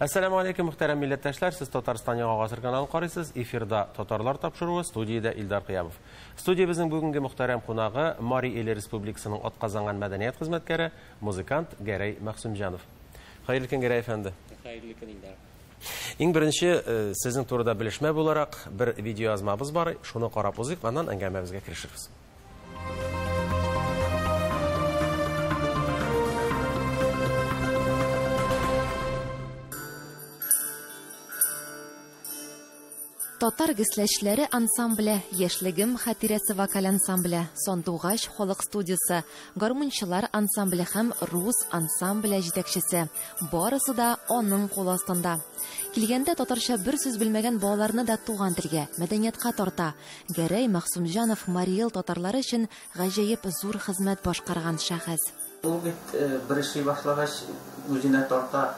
Әссәламү алейкум, мөхтәрәм милләттәшләр, сез Татарстан Яңа Гасыр каналын карыйсыз. Эфирда Татарлар тапшыруы, студиядә Илдар Кыямов. Студиябезнең бүгенге мөхтәрәм кунагы Мари Иле Республикасының атказанган мәдәният хезмәткәре, музыкант Гәрәй Мәгъсүмҗанов. Хәерле көн, Гәрәй әфәнде. Хәерле көн, Илдар. Иң беренче сезнең турыда белешмә буларак бер видеоязмабыз бар, шуны карап узыйк, аннан әңгәмәбезгә керешербез. Татар гөсләчләре ансамбле, Яшьлегем хатирәсе вокаль ансамбле, Сандугач халык студиясе, гармунчылар ансамбле һәм рус ансамбле җитәкчесе. Барысы да аның кул астында. Килгәндә татарча бер сүз белмәгән балаларны да туган телгә, мәдәниятка тарта. Гәрәй Мәгъсүмҗанов Мари Эл татарлары өчен гаҗәеп зур хезмәт башкарган шәхес. Ул бит бер эшли башлагач, үзенә тарта,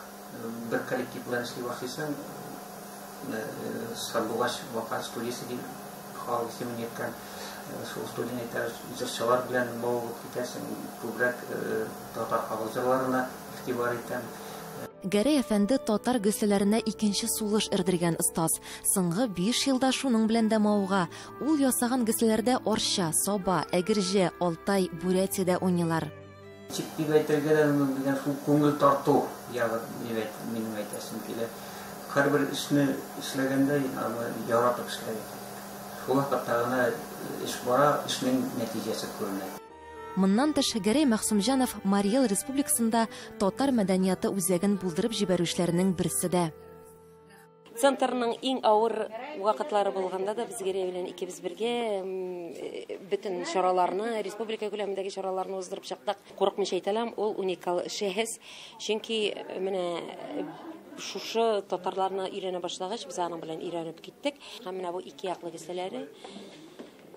бер коллектив белән эшли башлыйсың. Сандугач вокаль студиясе дип халык исемен йөрткән шул студияне әйтәбез, җырчылар белән мавыгып китәсең, күбрәк татар халык җырларына игътибар итәм. Гәрәй әфәнде татар гөсләләренә икенче сулыш эрдергән остаз. Соңгы 5 елда шуның белән дә мавыга. Ул ясаган гөсләләрдә Арча, Саба, Әгерҗе, Алтай, Бурятиядә уйныйлар. Ничек дип әйтергә дә мөмкин, шул күңел тарту ягы дип әйт, минем әйтәсем килә. Һәрбер эшне эшләгәндә аны яратып эшләргә кирәк. Шул вакытта гына эш бара, эшнең нәтиҗәсе күренә. Моннан тыш, Гәрәй Мәгъсүмҗанов Мари Эл Республикасында татар мәдәнияты үзәген булдырып җибәрүчеләрнең берсе дә. Центрның иң авыр вакытлары булганда да без Гәрәй белән икебез бергә бөтен чараларны, республика күләмендәге чараларны уздырып чыктык. Курыкмыйча әйтә алам, ул уникал шәхес. Чөнки менә шушы татарларны өйрәнә башлагач, без аның белән өйрәнеп киттек. Һәм менә бу ике яклы гөсләләре,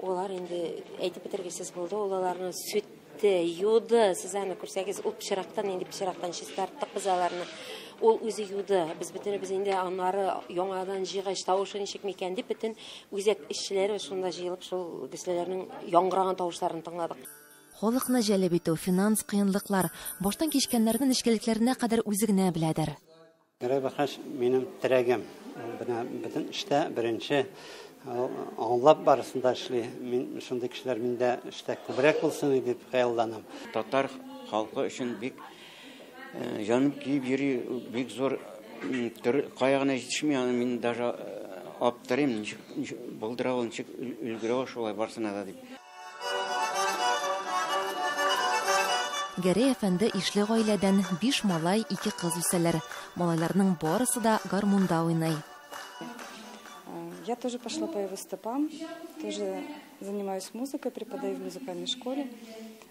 алар инде әйтеп бетергесез булды. Ул аларны сүтте, юды. Сез аны күрсәгез, ул пычрактан, инде пычрактан чистарттык без аларны. Ул үзе юды. Без бөтенебез инде аннары яңадан җыйгач, тавышы ничек микән дип, бөтен үзәк эшчеләре шунда җыелып, шул гөсләләрнең яңгыраган тавышларын тыңладык. Халыкны җәлеп итү, финанс кыенлыклар, баштан кичкәннәрнең нечкәлекләренә кадәр үзе генә беләдер. Гәрәй Бахаш минем терәгем. Менә бөтен эштә беренче аңлап барысын да эшли. Мин шундый кешеләр миндә эштә күбрәк булсын дип хыялланам. Татар халкы өчен бик җаным көеп йөри, бик зур кая гына җитешми, аны мин даже аптырыйм, ничек булдыра ул, ничек өлгерә ул шулай барсына да дип. Гәрәй әфәнде ишле гаиләдән 5 малай, 2 кыз үсәләр. Малайларның барысы да гармунда уйный. Я тоже пошла по его стопам, тоже занимаюсь музыкой, преподаю в музыкальной школе.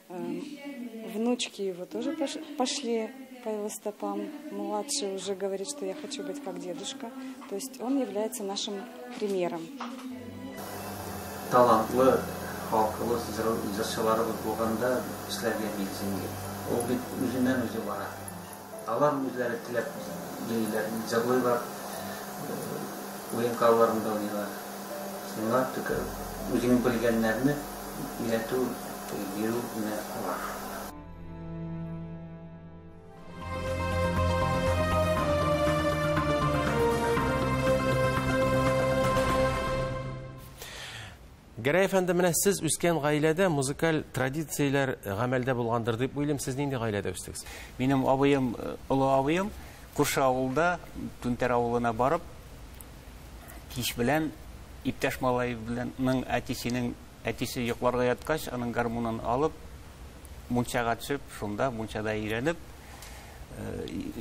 Внучки его тоже пошли по его стопам. Младший уже говорит, что я хочу быть как дедушка. То есть он является нашим примером. Талантлы халкыбыз, җырчыларыбыз булганда эшләргә бик җиңел. Ул бит үзеннән үзе бара. Алар үзләре теләп йөриләр, җырлыйлар, уен коралларында уйныйлар. Сиңа тик үзең белгәннәрне өйрәтү, бирү генә кала. Гәрәй әфәнде, менә сез үскән гаиләдә музыкаль традицияләр гамәлдә булгандыр дип уйлыйм. Сез нинди гаиләдә үстегез? Минем абыем, олы абыем, күрше авылда, Түнтәр авылына барып, кич белән иптәш малай белән ның әтисенең әтисе йокларга яткач, аның гармунын алып, мунчага төшеп, шунда мунчада өйрәнеп,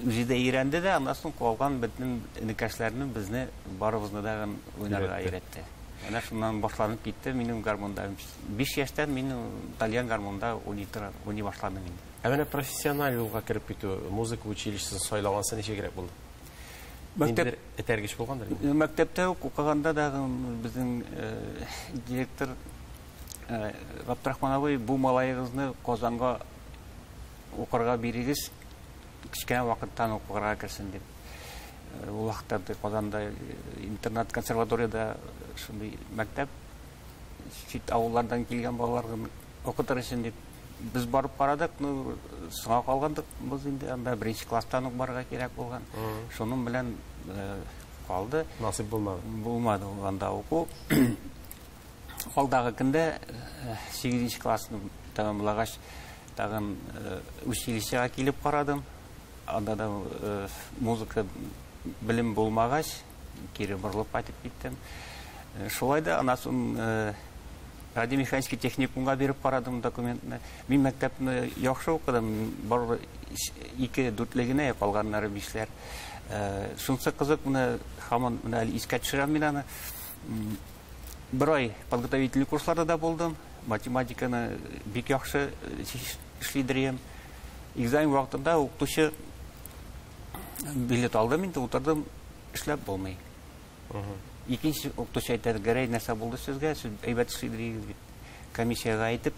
үзе дә өйрәнде дә, аннан соң калган бөтен энекәшләрне безне барыбызны да уйнарга Өйрәтте. өйрәтте. Әнә шуннан башланып китте минем гармунда. 5 яшьтән мин тальян гармунда уйный башладым инде. Ә менә профессиональ юлга кереп китү, музыка училищесын сайлагансы ничегрәк булды? Ниндидер этәргеч булгандыр инде? Мәктәптә үк укыганда да безнең директор Габдрахман абый, бу малаегызны Казанга укырга бирегез, кечкенә вакыттан укырга керсен дип. Ул вакытта Казанда интернат консерваторияда шундый мәктәп, чит авыллардан килгән балаларны укытыр өчен дип. Без барып карадык, ну, соңа калгандык без инде, анда беренче класстан ук барырга кирәк булган. Шуның белән калды. Насыйп булмады. Булмады анда уку. Алдагы көндә 8 классны тәмамлагач, тагын училищега килеп карадым. Анда да музыка белем булмагач, кире борылып кайтып киттем. Шулай да аннан соң радиомеханический техникумга биреп карадым документны. Мин мәктәпне яхшы укыдым, бары 2 дүртле генә, калганнары бишләр. Шунысы кызык, менә һаман менә әле искә төшерәм мин аны. Бер ай подготовительный курсларда да булдым. Математиканы бик яхшы эшлидерем. Экзамен вакытында укытучы билет алдым инде, утырдым, эшләп булмый. Икенче укытучы әйтә, Гәрәй, нәрсә булды сезгә? Сез әйбәт эшлидерегез бит. Комиссиягә әйтеп,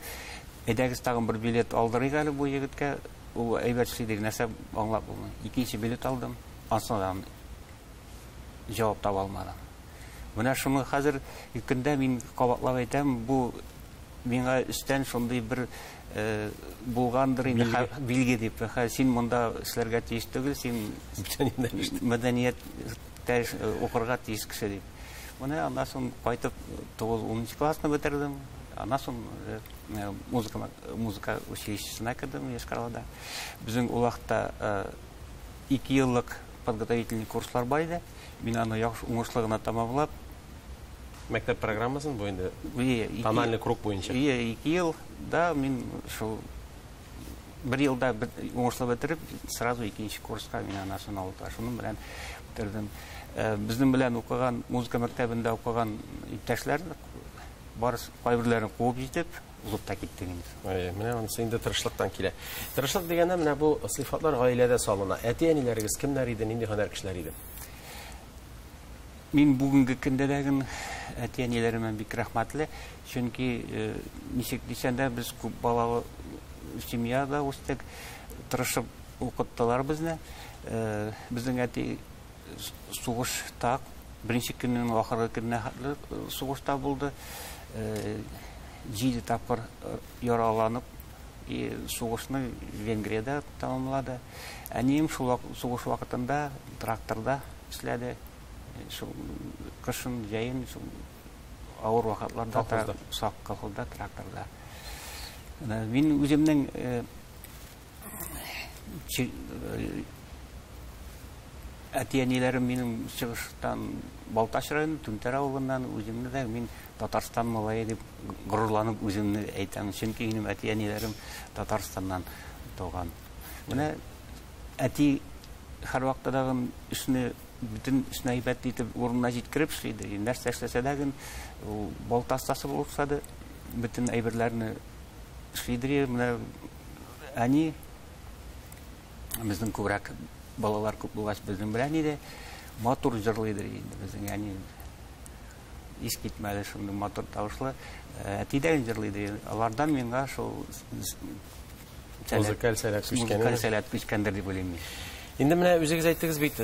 әйдәгез тагын бер билет алдырыйк әле бу егеткә. Ул әйбәт эшлидер, нәрсә аңлап булмый. Икенче билет алдым, анысынан җавап таба алмадым. Менә шуны хәзер көндә мин кабатлап әйтәм, бу миңа өстән шундый бер булгандыр инде, билге дип. Хә, син монда эшләргә тиеш түгел, син мәдәният укырга тиеш кеше дип. Менә аннан соң кайтып 9-10 классны бетердем. Аннан соң музыка училищесына кердем Йошкар-Олада. Безнең ул вакытта 2 еллык подготовительный курслар бар иде. Мин аны яхшы уңышлы гына тәмамлап, Мәктәп программасын бу инде Ие, ике тональный круг буенча. Ие, 2 ел да мин шул бер елда уңышлы бетереп, сразу икенче курска мин анасын алдылар. Шуның белән бетердем. Безнең белән укыган, музыка мәктәбендә укыган иптәшләр барысы кайберләрен куып җитеп, узып та киттек инде. Әйе, менә анысы инде тырышлыктан килә. Тырышлык дигәндә менә бу сыйфатлар гаиләдә салына. Әти-әниләрегез кемнәр иде, нинди һөнәр кешеләре иде? Мин бүгенге көндә дә генә әти-әниләремә бик рәхмәтле, чөнки ничек дисәң дә без күп балалы семьяда үстек, тырышып укыттылар безне. Безнең әти сугышта, беренче көннең ахыргы көненә хәтле сугышта булды. 7 тапкыр яраланып, сугышны Венгриядә тәмамлады. Әнием шул сугыш вакытында тракторда эшләде. Шул кышын, җәен, шул авыр вакытларда Колхозда. сак колхозда, тракторда. Менә мин үземнең әти-әниләрем минем чыгыштан Балтач районы, Түнтәр авылыннан, үземне дә мин Татарстан малае дип горурланып үземне әйтәм, чөнки минем әти-әниләрем Татарстаннан туган. Менә әти һәрвакытта да эшне, бөтен эшне әйбәт итеп урынына җиткереп эшли иде. Нәрсә эшләсә дә ген, ул балта остасы булып эшләде, бөтен әйберләрне эшли иде. Менә әни безнең күбрәк балалар күп булгач безнең белән иде. Матур җырлый иде инде безнең әни. Искитмәле шундый матур тавышлы. Әти дә җырлый иде. Алардан миңа шул Музыкаль сәләт күчкән. Музыкаль сәләт күчкәндер дип уйлыйм мин. Инде менә үзегез әйттегез бит,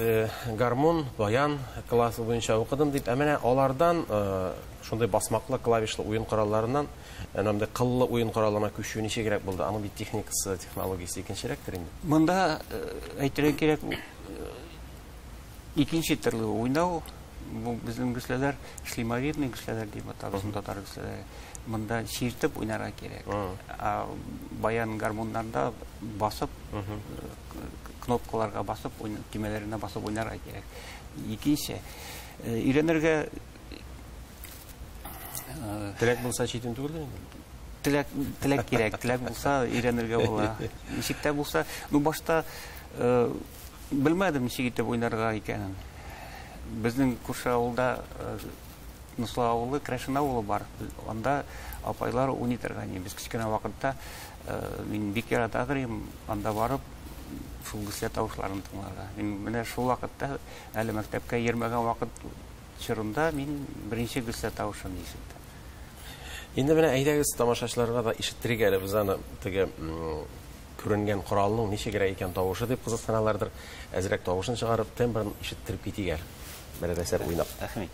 гармун, баян классы буенча укыдым дип. Ә менә алардан шундый басмаклы клавишлы уен коралларыннан, әнә кыллы уен коралына күчү ничегрәк булды? Аның бит техникасы, технологиясе икенчерәктер инде. Монда әйтергә кирәк, икенче төрле уйнау. Бу безнең гөсләләр, шлемовидный гөсләләр дип аталабыз, татар гөсләләре. Монда чиртеп уйнарга кирәк. Ә баян гармуннарда басып, кнопкаларга басып, төймәләренә басып уйнарга кирәк. Икенче, өйрәнергә, Теләк булса читен түгелдер инде? Теләк кирәк, теләк булса өйрәнергә була. Ничек тә булса, башта белмәдем ничек итеп уйнарга икәнен. Безнең күрше авылда Нусла авылы, Крәшен авылы бар. Анда апайлар уйный торган иде. Без кечкенә вакытта мин бик ярата идем анда барып шул гөслә тавышларын тыңларга. Мин менә шул вакытта әле мәктәпкә йөрмәгән вакыт чорында мин беренче гөслә тавышын ишеттем. Инде менә әйдәгез тамашачыларга да ишеттерик әле без аны теге күренгән коралның ничегрәк икән тавышы дип кызыксыналардыр. Әзрәк тавышын чыгарып, тембрын ишеттереп китик әле. Берәр әсәр уйнап. Рәхмәт.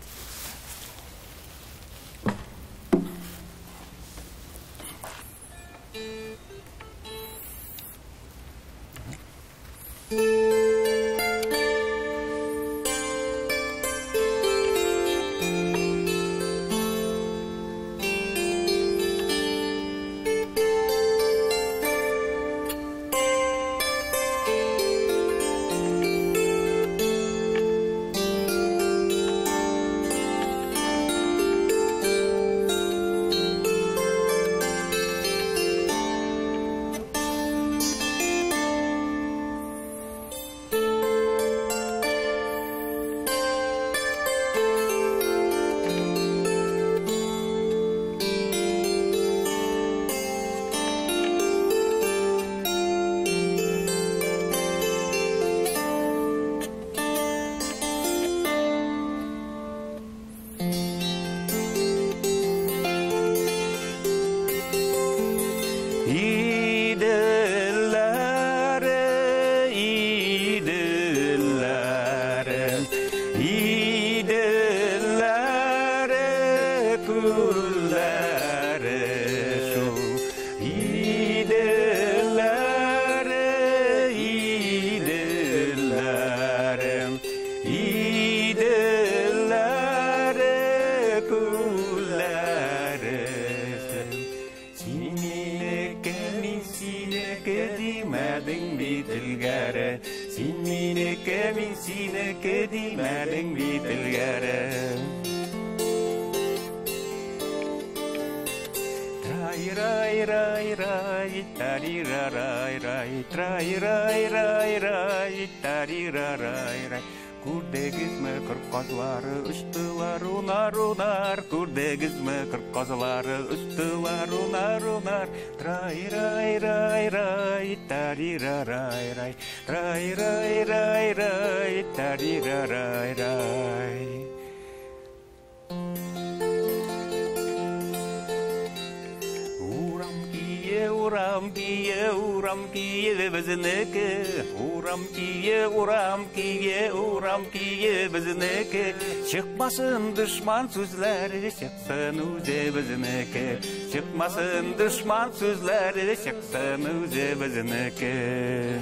Çıkmasın düşman sözleri, çıksın uze bizniki. Çıkmasın düşman sözleri, çıksın uze bizniki.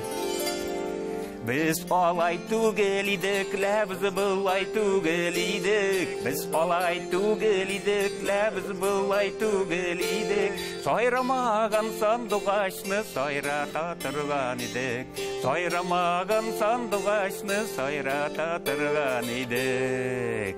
Biz alay tugel idik, la biz bulay tugel idik. Biz alay tugel idik, la biz bulay tugel idik. Сайрамаган сандугачны сайрата торган идек. Сайрамаган сандугачны сайрата торган идек.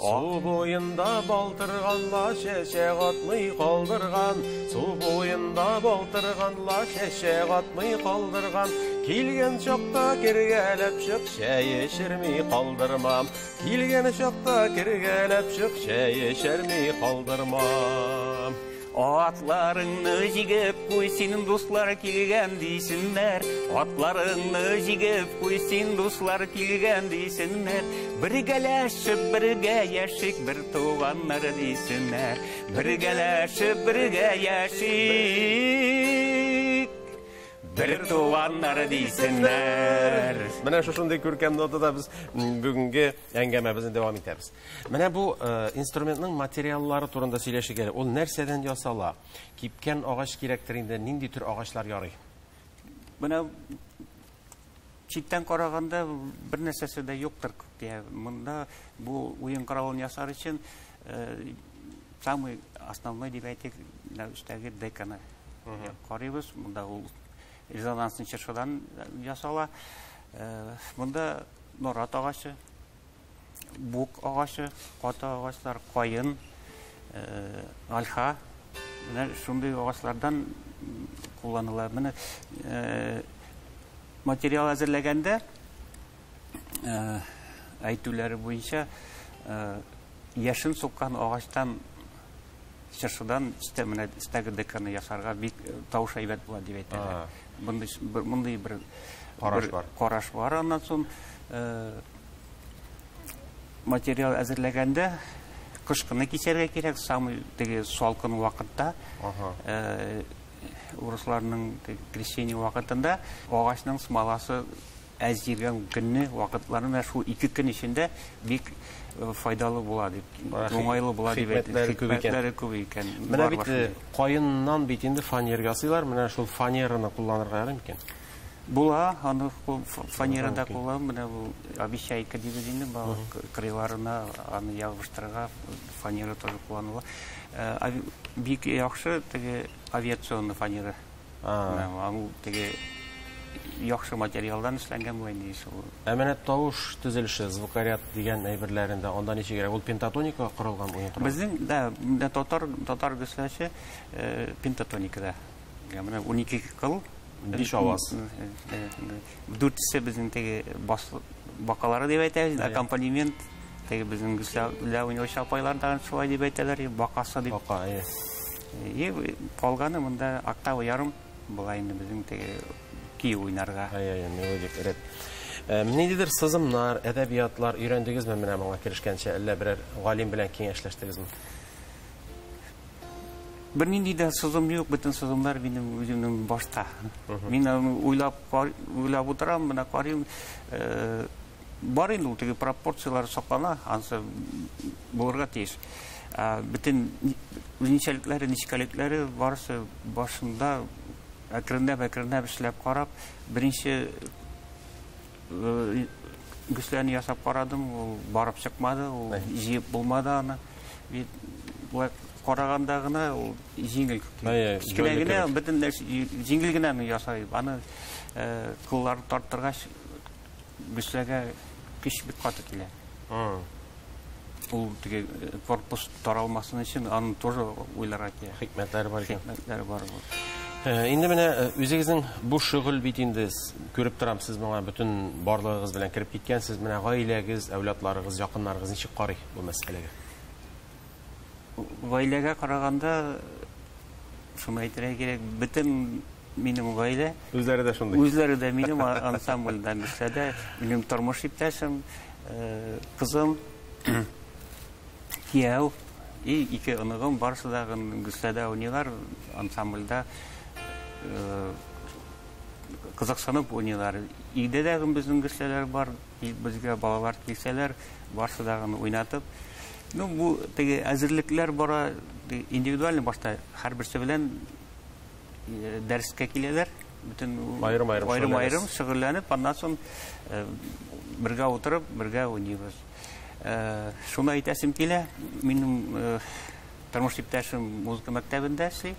Су буенда балтырганла чәчәк атмый калдырган. Су буенда балтырганла чәчәк атмый калдырган. Килгән чакта кергәләп чык, чәй эчерми калдырмам. Килгән чакта кергәләп чык, чәй эчерми калдырмам. Атларыңны җигеп куй, синең дуслар килгән дисеннәр. Атларыңны җигеп куй, син дуслар килгән дисеннәр. Бергәләшеп бергә яшик, бер туганнар дисеннәр. Бергәләшеп бергә яшик, бер туганнар дисеннәр. Менә шушындый күркәм нотада без бүгенге әңгәмәбезне дәвам итәбез. Менә бу инструментның материаллары турында сөйләшик әле. Ул нәрсәдән ясала? Кипкән агач кирәктер инде, нинди төр агачлар ярый? Менә читтән караганда бер нәрсәсе дә юктыр дия. Монда бу уен коралын ясар өчен самый основной дип әйтик, өстәге деканы карыйбыз. Монда ул резонансный чыршыдан ясала. Монда нарат агачы, бук агачы, каты агачлар, каен, альха. Менә шундый агачлардан кулланыла. Менә материал әзерләгәндә әйтүләре буенча яшен суккан агачтан, чыршыдан менә өстәге деканы ясарга бик тавыш әйбәт була дип әйтәләр. Мондый бер караш бар. Аннан соң материал әзерләгәндә кышкыны кисәргә кирәк, самый теге салкын вакытта, урысларның крещение вакытында агачның смоласы әз җиргән көнне вакытларында шул 2 көн эчендә бик файдалы була дип, уңайлы була дип әйтә. Хикмәтләре күп икән. Менә бит каеннан бит инде фанер ясыйлар, менә шул фанераны кулланырга ярый микән? Була, аны фанерада кулланам. Менә бу обещайка дибез инде, балык кырыйларына аны ябыштырырга фанера тоже кулланыла. Бик яхшы теге авиационный фанера. Ул теге яхшы материалдан эшләнгән була инде шул. Ә менә тавыш төзелеше, звукоряд дигән әйберләрендә анда ничегрәк? Ул пентатоникага корылган уен коралы? Безнең да, менә татар гөсләсе пентатоникада. Менә 12 кыл, 5 аваз. Дүртесе безнең теге бас бакалары дип әйтәбез, аккомпанемент, теге безнең гөслә уйнаучы апайлар да шулай дип әйтәләр, бакасы дип. Бака, әйе. И калганы монда октава ярым була инде безнең теге көй уйнарга. Әйе, мелодик рәт. Ниндидер сызымнар, әдәбиятлар өйрәндегезме менә моңа керешкәнче, әллә берәр галим белән киңәшләштегезме? Бернинди дә сызым юк, бөтен сызымнар минем үземнең башта. Мин аны уйлап утырам, менә карыйм, бар инде ул теге пропорцияләр саклана, ансы булырга тиеш. Бөтен үзенчәлекләре, нечкәлекләре барысы башында әкренләп-әкренләп эшләп карап, беренче гөсләне ясап карадым, ул барып чыкмады, ул җыеп булмады аны. Бит болай караганда гына ул җиңел. Кечкенә генә, бөтен нәрсә җиңел генә аны ясай. Аны кыллар тарттыргач, гөсләгә көч бик каты килә. Ул теге корпус таралмасын өчен аны тоже уйларга кирәк. Хикмәтләре бар икән. Хикмәтләре бар. Инде менә үзегезнең бу шөгыль бит инде күреп торам, сез моңа бөтен барлыгыгыз белән кереп киткәнсез. Менә гаиләгез, әүлатларыгыз, якыннарыгыз ничек карый бу мәсьәләгә? Гаиләгә караганда шуны әйтергә кирәк, бөтен минем гаилә Үзләре дә шундый. Үзләре дә минем ансамбльдә эшләде. Минем тормыш иптәшем, кызым, кияү и ике оныгым барысы да гөсләдә уйныйлар, ансамбльдә кызыксынып уйныйлар. Өйдә дә безнең гөсләләр бар, безгә балалар килсәләр, барысы да уйнатып. Бу теге әзерлекләр бара, индивидуальный башта һәрберсе белән дәрескә киләләр, бөтен Аерым-аерым аерым-аерым шөгыльләнәсез. шөгыльләнеп, аннан соң бергә утырып, бергә уйныйбыз. Шуны әйтәсем килә, минем тормыш иптәшем музыка мәктәбендә эшли,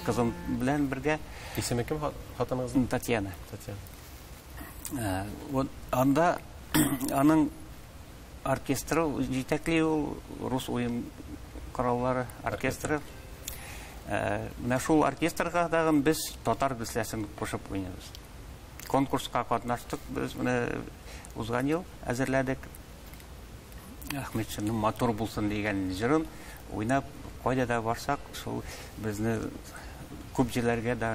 кызым белән бергә. Исеме кем хатыныгызның? Татьяна. Татьяна. Вот анда аның оркестры җитәкли ул, рус уен кораллары оркестры. Менә шул оркестрга тагын без татар гөсләсен кушып уйныйбыз. Конкурска катнаштык без, менә узган ел әзерләдек. Әхмәтшинның Матур булсын дигән җырын уйнап, кайда да барсак, шул безне күп җирләргә дә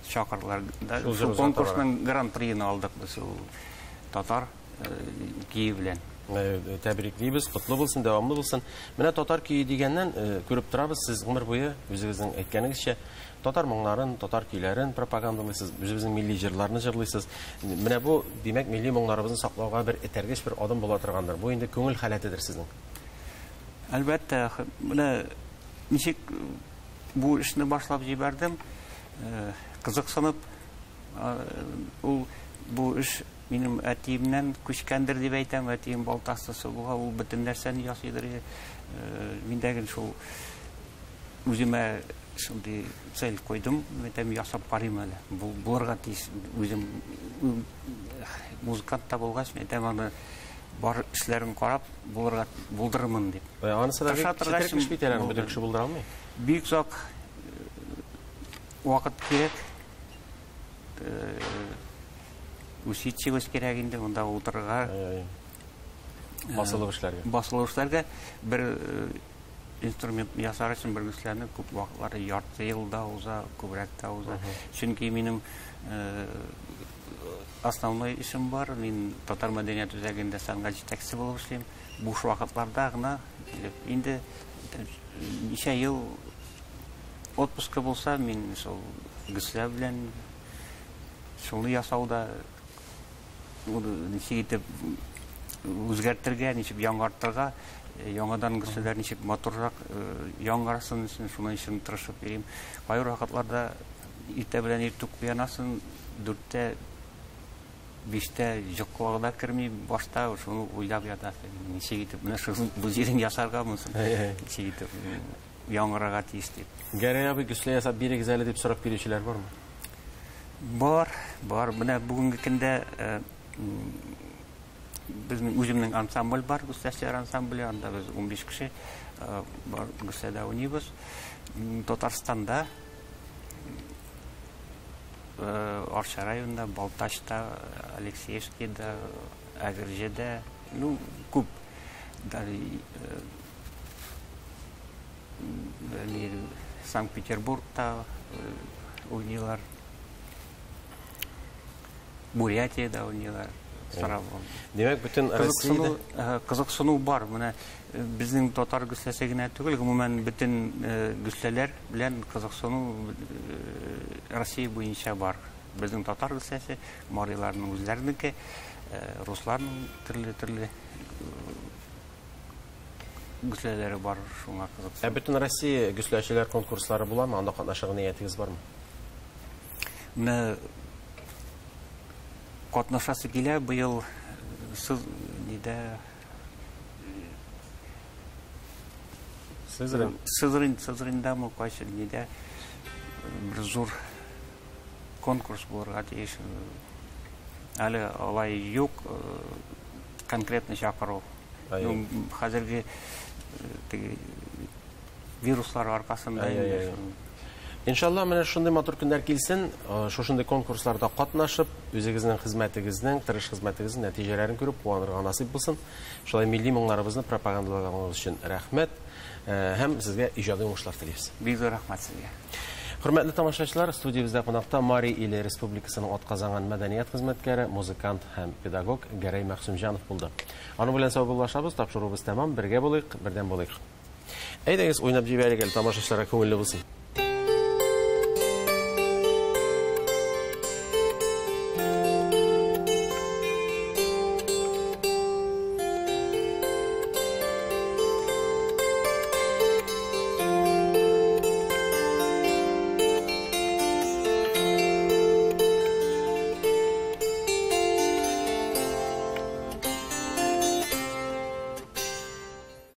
чакырдылар. Шул Шул җыр конкурсның гран-приын алдык без ул татар көе белән. Тәбриклибез, котлы булсын, дәвамлы булсын. Менә татар көе дигәннән күреп торабыз, сез гомер буе үзегезнең әйткәнегезчә татар моңнарын, татар көйләрен пропагандалыйсыз, үзебезнең милли җырларны җырлыйсыз. Менә бу, димәк, милли моңнарыбызны саклауга бер этәргеч, бер адым була торгандыр. Бу инде күңел халәтедер сезнең. Әлбәттә, менә ничек бу эшне башлап җибәрдем, кызыксынып, ул бу эш минем әтиемнән күчкәндер дип әйтәм, әтием балтасысы була, ул бөтен нәрсәне ясыйдыр. Мин дә гел шул үземә шундый цель куйдым, әйтәм, ясап карыйм әле. Бу булырга тиеш, үзем музыкант та булгач, мин әйтәм, аны бар эшләрен карап булырга булдырырмын дип. Анысы да бик Тырыша торгач, четерекле эш бит әле, булды. бөтен кеше булдыра алмый. Бик озак вакыт кирәк. Усидчивость кирәк инде монда утырырга. Басылып эшләргә. Басылып эшләргә бер инструмент ясар өчен бер гөсләне күп вакытлары ярты елда уза, күбрәк тә уза. Чөнки минем основной эшем бар, мин Татар мәдәният үзәгендә сәнгать җитәкчесе булып эшлим. Буш вакытларда гына килеп, инде ничә ел отпуска булса, мин шул гөслә белән шуны ясауда ничек итеп үзгәртергә, ничек яңартырга, яңадан гөсләләр ничек матуррак яңарсын өчен, шуның өчен тырышып йөрим. Кайбер вакытларда Иртә белән иртүк уянасың, 4-тә, 5-тә йокларга да керми, башта шуны уйлап ятасың. Ничек итеп менә шул бу җирен ясарга монсын, ничек итеп яңгырарга тиеш дип. Гәрәй абый, гөслә ясап бирегез әле дип сорап килүчеләр бармы? Бар, бар. Менә бүгенге көндә безнең үземнең ансамбль бар, гөсләчеләр ансамбле, анда без 15 кеше бар, гөсләдә уйныйбыз. Татарстанда, Арча районында, Балтачта, Алексеевскийда, Әгерҗедә, ну, күп. Санкт-Петербургта уйныйлар. Бурятиядә уйныйлар. Димәк, бөтен Россиядә кызыксыну бар. Менә безнең татар гөсләсе генә түгел, гомумән бөтен гөсләләр белән кызыксыну Россия буенча бар. Безнең татар гөсләсе, мариларның үзләренеке, русларның төрле-төрле гөсләләре бар, шуңа кызыксыну. Ә бөтен Россия гөсләчеләр конкурслары буламы? Анда катнашырга ниятегез бармы? Менә катнашасы килә, быел сыз нидә Сызрань. Сызрандамы, кайсы нидә бер зур конкурс булырга тиеш. Әле алай юк, конкретно чакыру. Хәзерге теге вируслар аркасында инде. Иншалла, менә шундый матур көннәр килсен, шушындый конкурсларда катнашып, үзегезнең хезмәтегезнең, тырыш хезмәтегезнең нәтиҗәләрен күреп куанырга насыйп булсын. Шулай милли моңнарыбызны пропагандалаганыгыз өчен рәхмәт һәм сезгә иҗади уңышлар телибез. Бик зур рәхмәт сезгә. Хөрмәтле тамашачылар, студиябездә кунакта Мари Иле Республикасының атказанган мәдәният хезмәткәре, музыкант һәм педагог Гәрәй Мәгъсүмҗанов булды. Аның белән саубуллашабыз, тапшыруыбыз тәмам, бергә булыйк, бердәм булыйк. Әйдәгез, уйнап җибәрик әле, тамашачыларга күңелле булсын.